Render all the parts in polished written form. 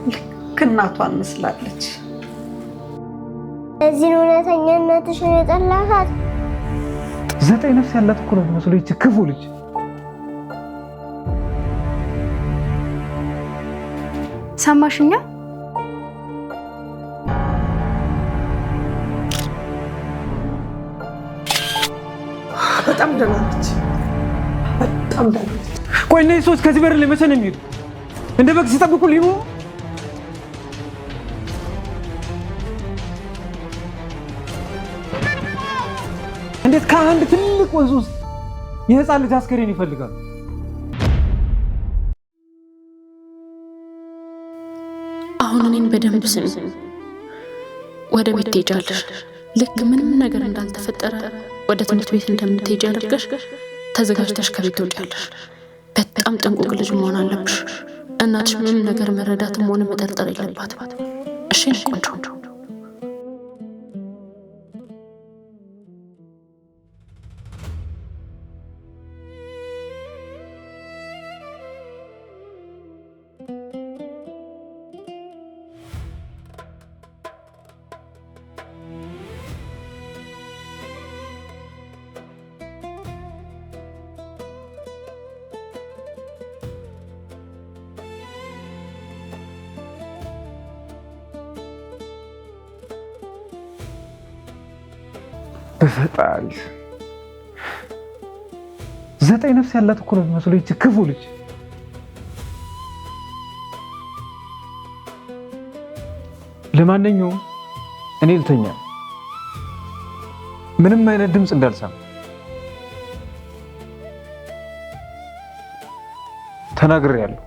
ልክ እናቷን መስላለች። ለዚህን እውነተኛነትሽን የጠላሻት? ዘጠኝ ነፍስ ያላት እኮ ነው የሚመስለው ይቺ ክፉ ልጅ። ሰማሽኛ? በጣም ደህና ነች። በጣም ደህና ነች። ቆይ እነዚህ ሰዎች ከዚህ በር ላይ መቼ ነው የሚሄዱ? እንደ በግ ሲጠብቁ ሊኖሩ? እንዴት ከአንድ ትልቅ ወንዝ ውስጥ የህፃን ልጅ አስከሬን ይፈልጋሉ? አሁን እኔን በደንብ ስሚ። ወደ ቤት ትሄጃለሽ። ልክ ምንም ነገር እንዳልተፈጠረ ወደ ትምህርት ቤት እንደምትሄጂ አድርገሽ ተዘጋጅተሽ ከቤት ትወጫለሽ። በጣም ጥንቁቅ ልጅ መሆን አለብሽ። እናትሽ ምንም ነገር መረዳትም ሆነ መጠርጠር የለባትም። እሺ ቆንጆ? በፈጣሪ ዘጠኝ ነፍስ ያላት እኮ ነው የሚመስለው ይቺ ክፉ ልጅ። ለማንኛውም እኔ ልተኛ፣ ምንም አይነት ድምፅ እንዳልሰማ ተናግሬያለሁ።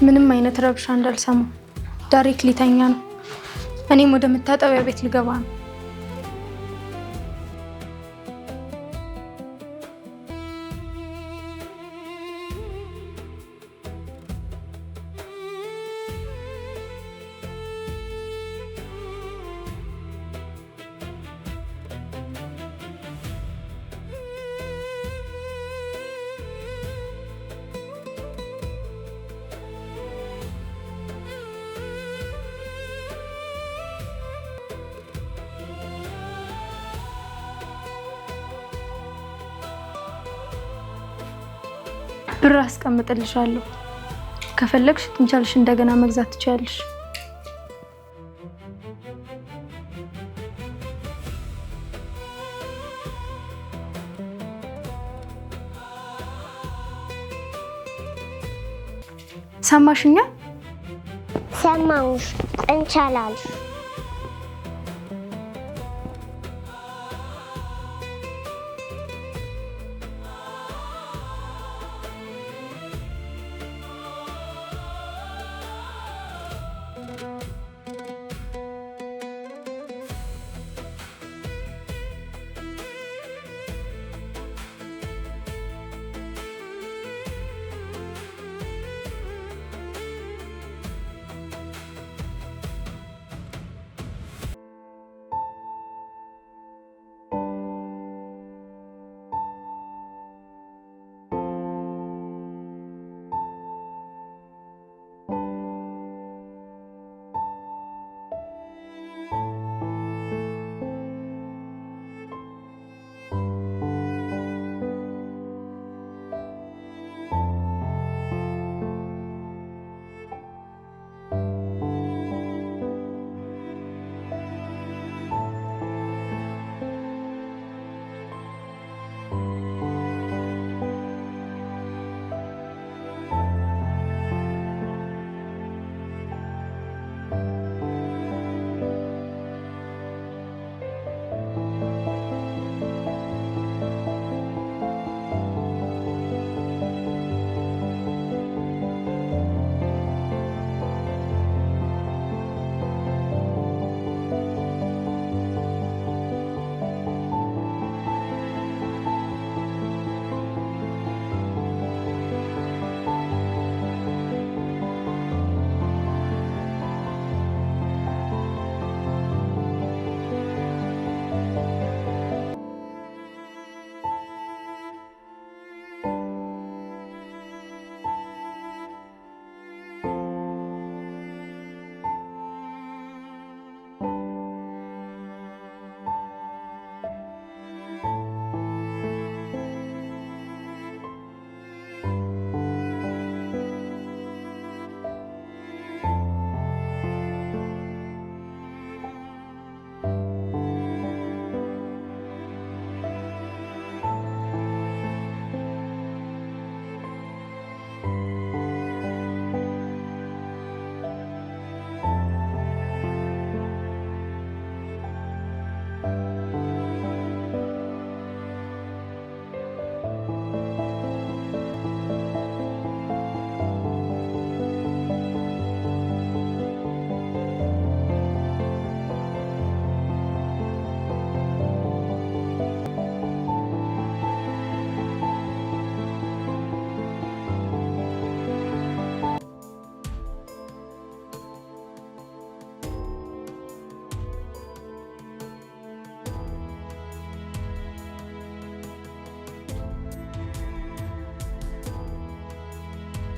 ምንም አይነት ረብሻ እንዳልሰማ። ዳሬክ ሊተኛ ነው። እኔም ወደ መታጠቢያ ቤት ልገባ ነው። ብር አስቀምጥልሻለሁ። ከፈለግሽ ጥንቻልሽ እንደገና መግዛት ትችያለሽ። ሰማሽኛ? ሰማሁሽ። ጥንቸል አልሽ።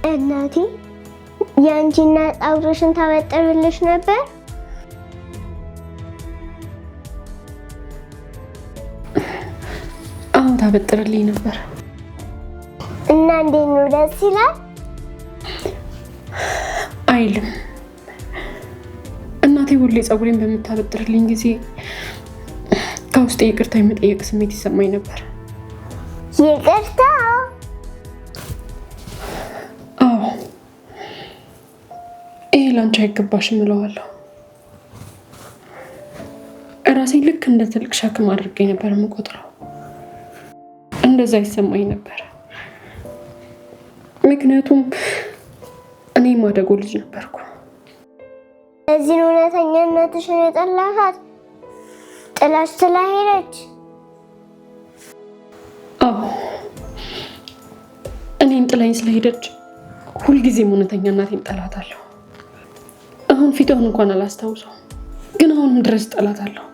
እናቴ የአንቺና ፀጉርሽን ታበጥርልሽ ነበር? አዎ ታበጥርልኝ ነበር። እና እንዴት ነው ደስ ይላል? አይልም። እናቴ ሁሌ ፀጉሬን በምታበጥርልኝ ጊዜ ከውስጤ ይቅርታ የመጠየቅ ስሜት ይሰማኝ ነበር። ይቅርታ? አዎ ይሄ ላንቺ አይገባሽም እለዋለሁ። እራሴን ልክ እንደ ትልቅ ሸክም አድርጌ ነበር የምቆጥረው። እንደዛ ይሰማኝ ነበር። ምክንያቱም እኔ ማደጎ ልጅ ነበርኩ። እዚህን እውነተኛነትሽን የጠላሻት ጥላሽ ስለሄደች? አዎ እኔን ጥላኝ ስለሄደች ሁልጊዜም እውነተኛ እናቴን ጠላታለሁ። አሁን ፊቷን እንኳን አላስታውሰውም፣ ግን አሁንም ድረስ ጠላታለሁ።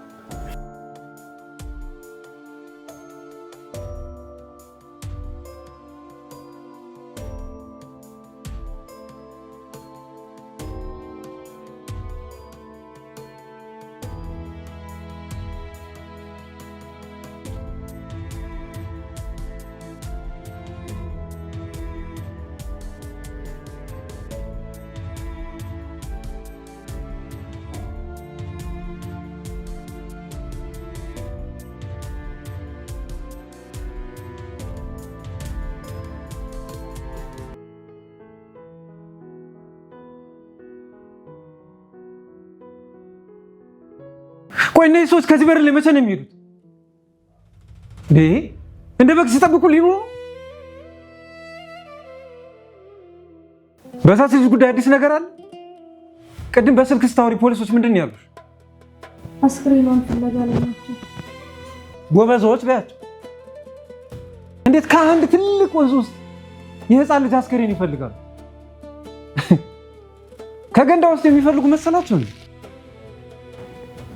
ቆይ እነዚህ ሰዎች ከዚህ በር ላይ መቼ ነው የሚሄዱት? እንዴ እንደ በግ ሲጠብቁ ሊኖሩ። በዛች ልጅ ጉዳይ አዲስ ነገር አለ? ቅድም በስልክ ስታወሪ ፖሊሶች ምንድን ነው ያሉሽ? አስክሬኗን ፍለጋ ላይ ናቸው። ጎበዞች በያቸው። እንዴት ከአንድ ትልቅ ወንዝ ውስጥ የህፃን ልጅ አስከሬን ይፈልጋሉ? ከገንዳ ውስጥ የሚፈልጉ መሰላቸው?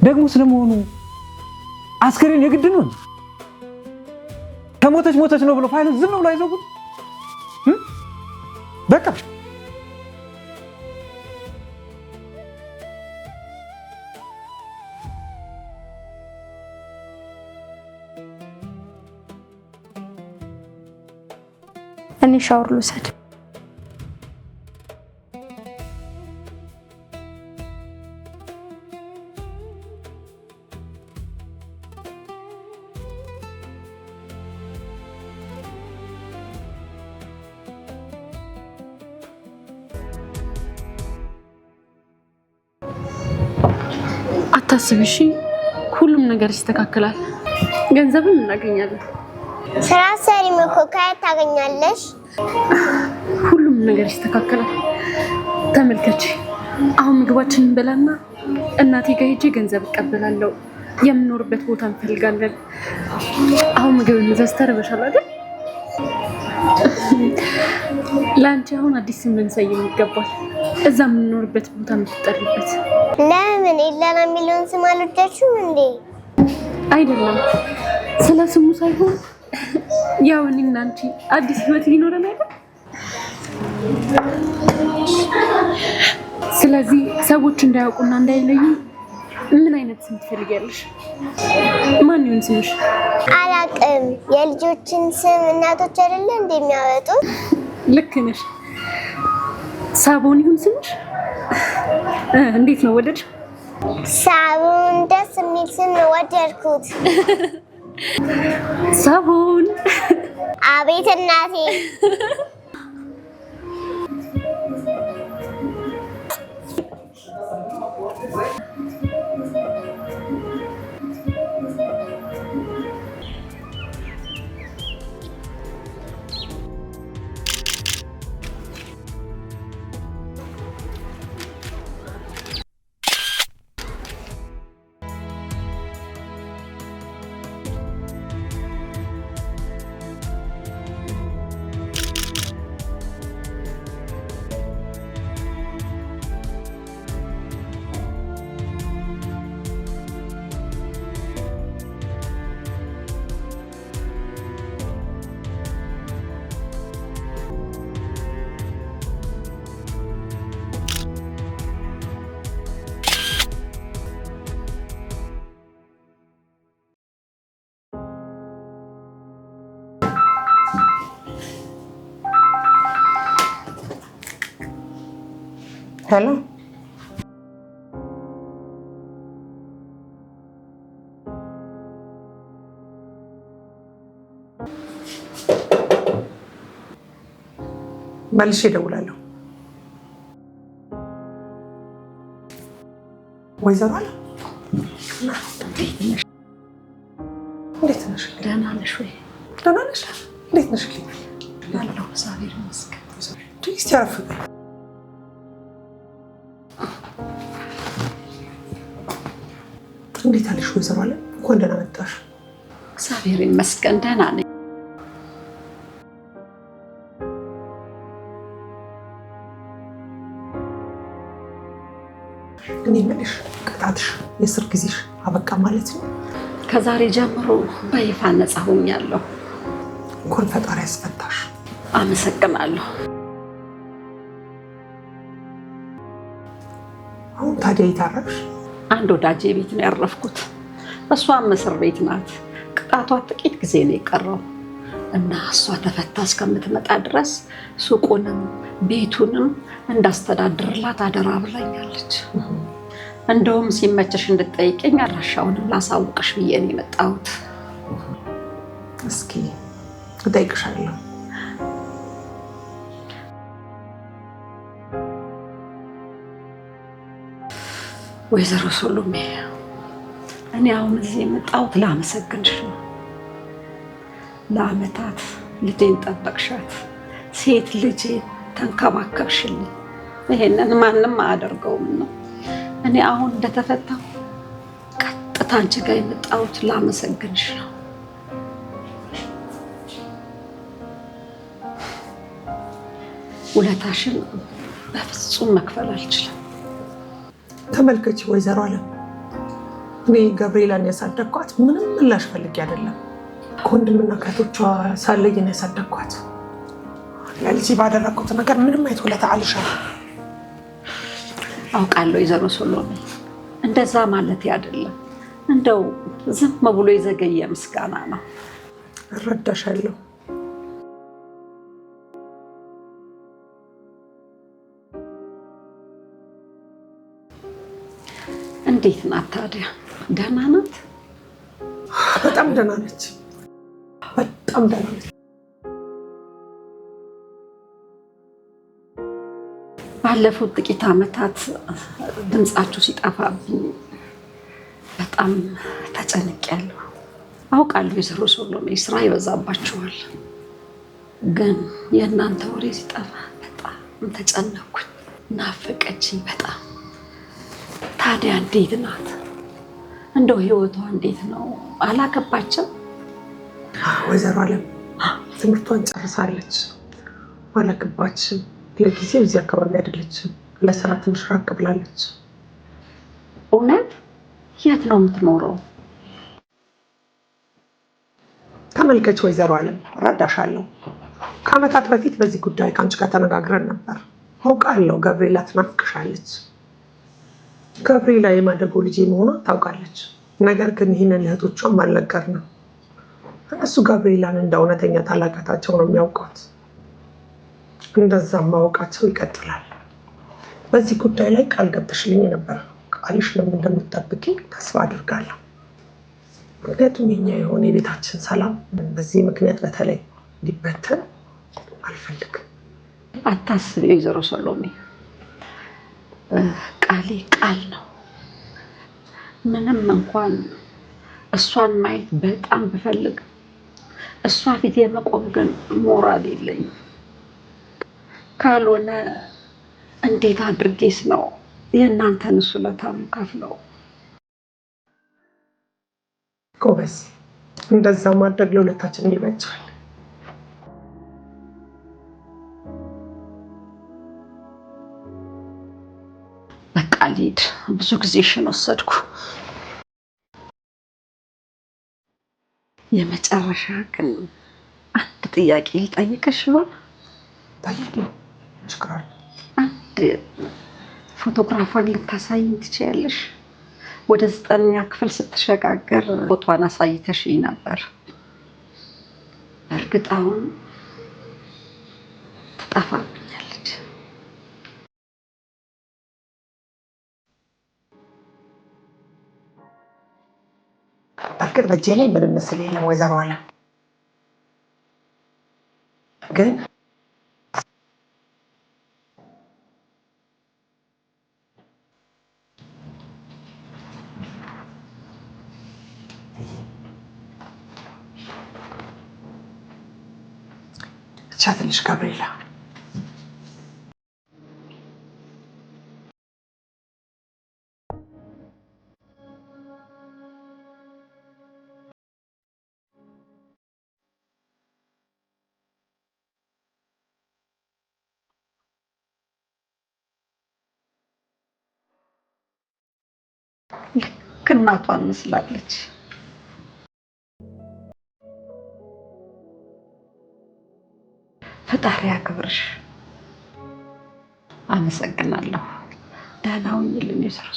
ደግሞ ስለመሆኑ አስከሬን የግድ ነው? ከሞተች ሞተች ነው ብሎ ፋይሉን ዝም ብሎ አይዘጉት? በቃ እኔ ሻወር ልውሰድ። አታስቢ እሺ፣ ሁሉም ነገር ይስተካከላል፣ ገንዘብም እናገኛለን። ስራ ሰሪም እኮ ከየት ታገኛለሽ? ሁሉም ነገር ይስተካከላል። ተመልከች፣ አሁን ምግባችንን እንበላና እናቴ ጋር ሄጄ ገንዘብ እቀበላለሁ። የምኖርበት ቦታ እንፈልጋለን። አሁን ምግብ እንዘዝ። ተርበሻል አይደል? ለአንቺ አሁን አዲስ ስም ልንሰይም ይገባል። እዛ የምንኖርበት ቦታ የምትጠሪበት። ለምን ኤላና የሚለውን ስም አልወደድሽም እንዴ? አይደለም ስለ ስሙ ሳይሆን ያው እኔና አንቺ አዲስ ህይወት ሊኖረን አይደል? ስለዚህ ሰዎች እንዳያውቁና እንዳይለዩ ምን አይነት ስም ትፈልጊያለሽ? ማን ይሁን ስምሽ? አላቅም። የልጆችን ስም እናቶች አይደለ እንደሚያወጡት? ልክ ነሽ። ሳቦን ይሁን ስምሽ? እንዴት ነው ወደድሽ? ሳቦን ደስ የሚል ስም ነው፣ ወደድኩት። ሳቦን። አቤት እናቴ። Hello፣ መልሼ እደውላለሁ። ወይዘሮ አለ እንዴት ነሽ? ደህና ነሽ ወይ? ደህና ነሽ? እንዴት ነሽ? አለሁ፣ እግዚአብሔር ይመስገን። እስኪ አረፍ በይ። እንዴት አለሽ ወይዘሮ አለ? እንኳን ደህና መጣሽ። እግዚአብሔር ይመስገን ደህና ነኝ። እኔ የምልሽ ቅጣትሽ የእስር ጊዜሽ አበቃ ማለት ነው? ከዛሬ ጀምሮ በይፋ ነፃ ሆኛለሁ። እንኳን ፈጣሪ ያስፈታሽ። አመሰግናለሁ። አሁን ታዲያ የት አረፍሽ? አንድ ወዳጄ ቤት ነው ያረፍኩት። እሷም እስር ቤት ናት። ቅጣቷ ጥቂት ጊዜ ነው የቀረው እና እሷ ተፈታ እስከምትመጣ ድረስ ሱቁንም ቤቱንም እንዳስተዳድርላት አደራ ብላኛለች። እንደውም ሲመቸሽ እንድትጠይቀኝ አድራሻውንም ላሳውቅሽ ብዬ ነው የመጣሁት። እስኪ እጠይቅሻለሁ። ወይዘሮ ሶሎሜ፣ እኔ አሁን እዚህ የመጣሁት ላመሰግንሽ ነው። ለአመታት ልጄን ጠበቅሻት፣ ሴት ልጄን ተንከባከብሽልኝ። ይሄንን ማንም አያደርገውም ነው። እኔ አሁን እንደተፈታሁ ቀጥታ አንቺ ጋር የመጣሁት ላመሰግንሽ ነው። ውለታሽን በፍጹም መክፈል አልችልም። ተመልከች ወይዘሮ አለም፣ እኔ ገብርኤላን ያሳደግኳት ምንም ምላሽ ፈልጌ አይደለም። ከወንድምና ከእህቶቿ ሳለይ ነው ያሳደግኳት። ለልጄ ባደረግኩት ነገር ምንም አይነት ውለታ አልሻም። አውቃለሁ ወይዘሮ ሶሎሜ፣ እንደዛ ማለት አይደለም። እንደው ዝም ብሎ የዘገየ ምስጋና ነው። እረዳሻለሁ። እንዴት ናት ታዲያ? ደህና ናት? በጣም ደህና ነች። በጣም ደህና ነች። ባለፉት ጥቂት ዓመታት ድምፃችሁ ሲጠፋብኝ በጣም ተጨንቄያለሁ። አውቃለሁ ወይዘሮ ሶሎሜ ስራ ይበዛባችኋል፣ ግን የእናንተ ወሬ ሲጠፋ በጣም ተጨነኩኝ። ናፈቀችኝ በጣም። ታዲያ እንዴት ናት? እንደው ህይወቷ እንዴት ነው? አላገባችም? ወይዘሮ አለም ትምህርቷን ጨርሳለች። አላገባችም። ለጊዜው እዚህ አካባቢ አይደለችም። ለስራ ትንሽ ራቅ ብላለች። እውነት? የት ነው የምትኖረው? ተመልከች ወይዘሮ አለም እረዳሻለሁ። ከዓመታት በፊት በዚህ ጉዳይ ከአንቺ ጋር ተነጋግረን ነበር። አውቃለሁ ገብርኤላ ትናፍቅሻለች። ገብርኤላ የማደጎ ልጄ መሆኗን ታውቃለች። ነገር ግን ይህንን እህቶቿም አልነገርንም። እነሱ ገብርኤላን እንደ እውነተኛ ታላቃታቸው ነው የሚያውቋት። እንደዛም ማወቃቸው ይቀጥላል። በዚህ ጉዳይ ላይ ቃል ገብተሽልኝ ነበር። ቃልሽንም እንደምትጠብቂ ተስፋ አድርጋለሁ። ምክንያቱም የኛ የሆነ የቤታችን ሰላም በዚህ ምክንያት በተለይ እንዲበተን አልፈልግም። አታስቢ ወይዘሮ ሰሎሜ፣ ቃሌ ቃል ነው። ምንም እንኳን እሷን ማየት በጣም ብፈልግ እሷ ፊት የመቆም ግን ሞራል የለኝም። ካልሆነ እንዴት አድርጌስ ነው የእናንተን ውለታ የምከፍለው? ጎበዝ፣ እንደዛ ማድረግ ለሁለታችን ይበጃል። በቃ ልሂድ፣ ብዙ ጊዜሽን ወሰድኩ። የመጨረሻ ግን አንድ ጥያቄ ልጠይቅሽ ይሆን? ጠይቂ፣ ችግር አለ? አንድ ፎቶግራፏን ልታሳይኝ ትችያለሽ? ወደ 9ኛ ክፍል ስትሸጋገር ፎቶዋን አሳይተሽኝ ነበር። እርግጥ አሁን ትጠፋብኛለች። በእርግጥ በእጄ ላይ ምንም ምስል የለም ወይዘሮ አለም፣ ግን ብቻ ትንሽ ገብርኤላ ልክ እናቷን መስላለች። ፈጣሪ ያክብርሽ። አመሰግናለሁ። ደህና ሁኚልኝ ወይዘሮ።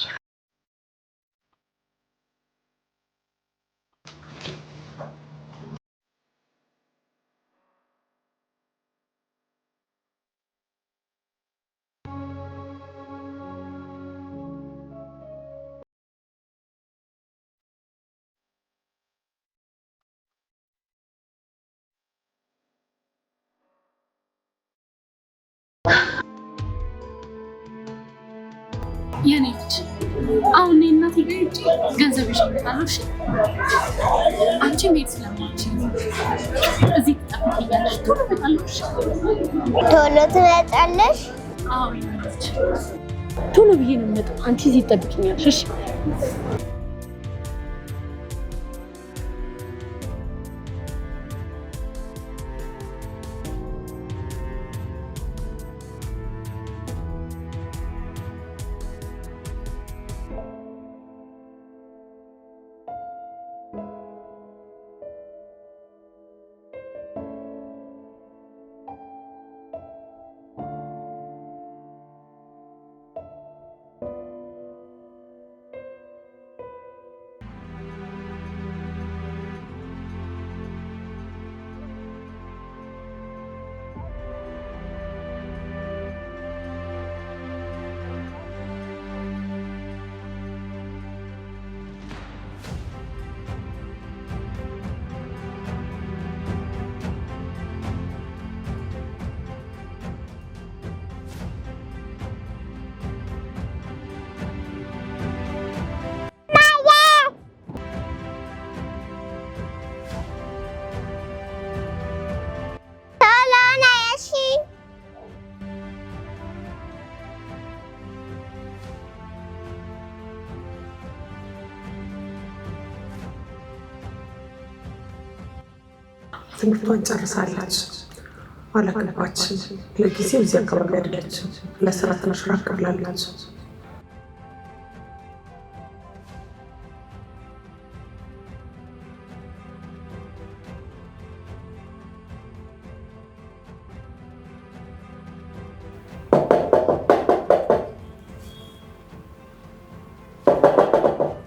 የኔ ልጅ አሁን እኔ እናቴ ጋር ሄጄ ገንዘብ ይዤ እመጣለሁ። እሺ አንቺ መሄድ ስለማትችይ እዚህ ትጠብቂኛለሽ። ቶሎ እመጣለሁ። እሺ ቶሎ ትመጫለሽ? አዎ የኔ ልጅ ቶሎ ብዬ ነው የምመጣው። አንቺ እዚህ ትጠብቂኛለሽ። እሺ ቶሎ ነይ እሺ። ትምህርቷን ጨርሳለች፣ አላገባችም። ለጊዜው እዚህ አካባቢ አይደለችም። ለስራ ትንሽ ራቅ ብላለች።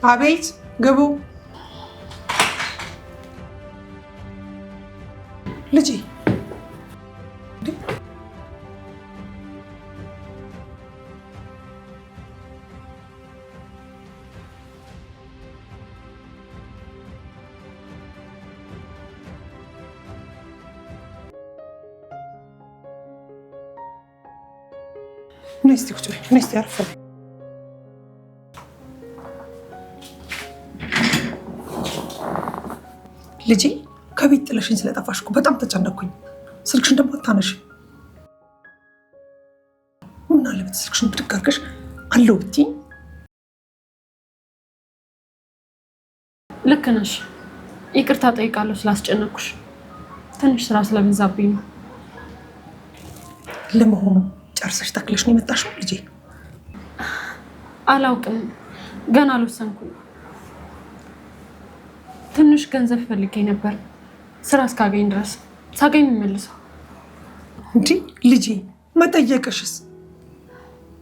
አቤት፣ ግቡ። ልጄ ነይ እስኪ ቁጭ በይ። ነይ እስኪ አረፍ በይ። ልጄ ከቤት ጥለሽኝ ስለጠፋሽ እኮ በጣም ተጨነኩኝ። ስልክሽን ደግሞ አታነሺም። ምን አለበት ስልክሽን ብድግ አድርገሽ አለው ብትይኝ። ልክ ነሽ። ይቅርታ ጠይቃለሁ ስላስጨነኩሽ። ትንሽ ስራ ስለበዛብኝ ነው። ለመሆኑ ጨርሰሽ ተክለሽ ነው የመጣሽው ልጄ? አላውቅም፣ ገና አልወሰንኩም። ትንሽ ገንዘብ ፈልጌ ነበር ስራ እስካገኝ ድረስ፣ ሳገኝ የሚመልሰው። እንዲ ልጄ መጠየቅሽስ?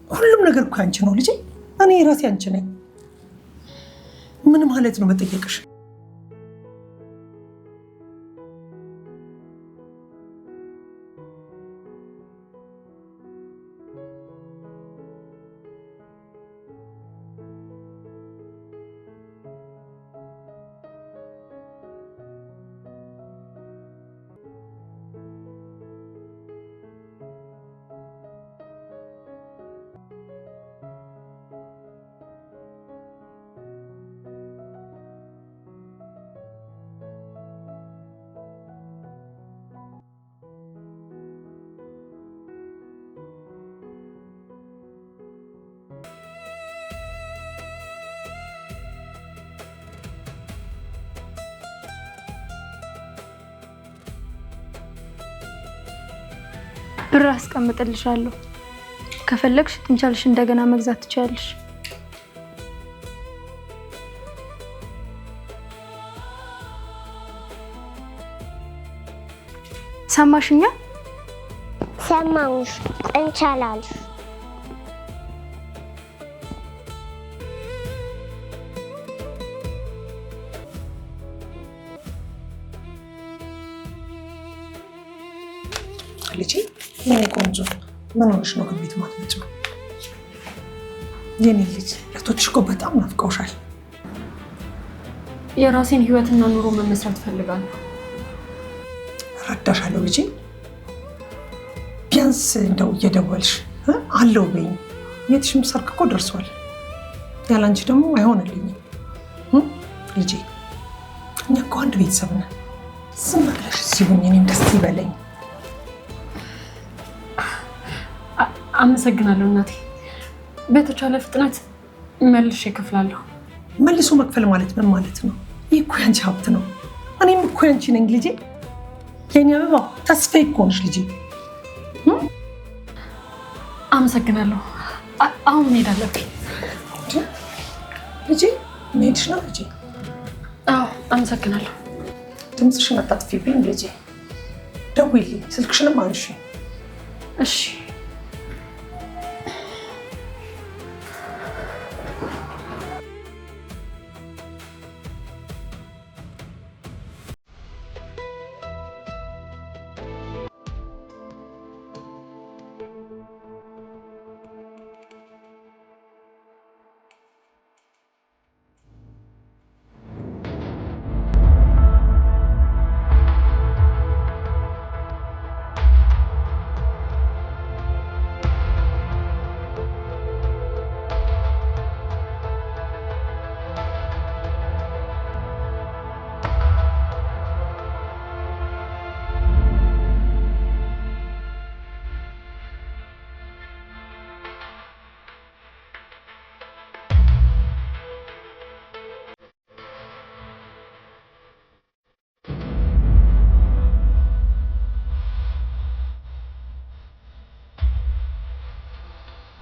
ሁሉም ነገር እኮ ያንቺ ነው ልጄ። እኔ ራሴ አንቺ ነኝ። ምን ማለት ነው መጠየቅሽ? ብር አስቀምጥልሻለሁ። ከፈለግሽ ጥንቸልሽ እንደገና መግዛት ትችያለሽ። ሰማሽኛ? ሰማሁሽ። ጥንቸል አልሽ። ልጄ የኔ ቆንጆ ምን ሆነሽ ነው ግን ቤት ማትመጪው? የኔ ልጅ እህቶችሽ እኮ በጣም ናፍቀውሻል። የራሴን ህይወትና ኑሮ መመስረት ፈልጋለሁ። እረዳሻለሁ ልጄ። ቢያንስ እንደው እየደወልሽ አለው በይኝ። የትሽም ሰርግ እኮ ደርሷል። ያላንቺ ደግሞ አይሆንልኝም ልጄ። እኛ እኮ አንድ ቤተሰብ ነን። ዝም ብለሽ እዚህ ሁኚ፣ እኔም ደስ ይበለኝ። አመሰግናለሁ እናቴ። በተቻለ ፍጥነት መልሼ እከፍላለሁ። መልሶ መክፈል ማለት ምን ማለት ነው? ይህ እኮ ያንቺ ሀብት ነው። እኔም እኮ ያንቺ ነኝ ልጄ። የኔ አበባ ተስፋዬ እኮ ነሽ ልጄ። አመሰግናለሁ። አሁን መሄድ አለብኝ ልጄ። መሄድሽ ነው ልጄ? አዎ፣ አመሰግናለሁ። ድምፅሽን አታጥፊብኝ ልጄ። ደውይልኝ፣ ስልክሽንም አንሺ። እሺ።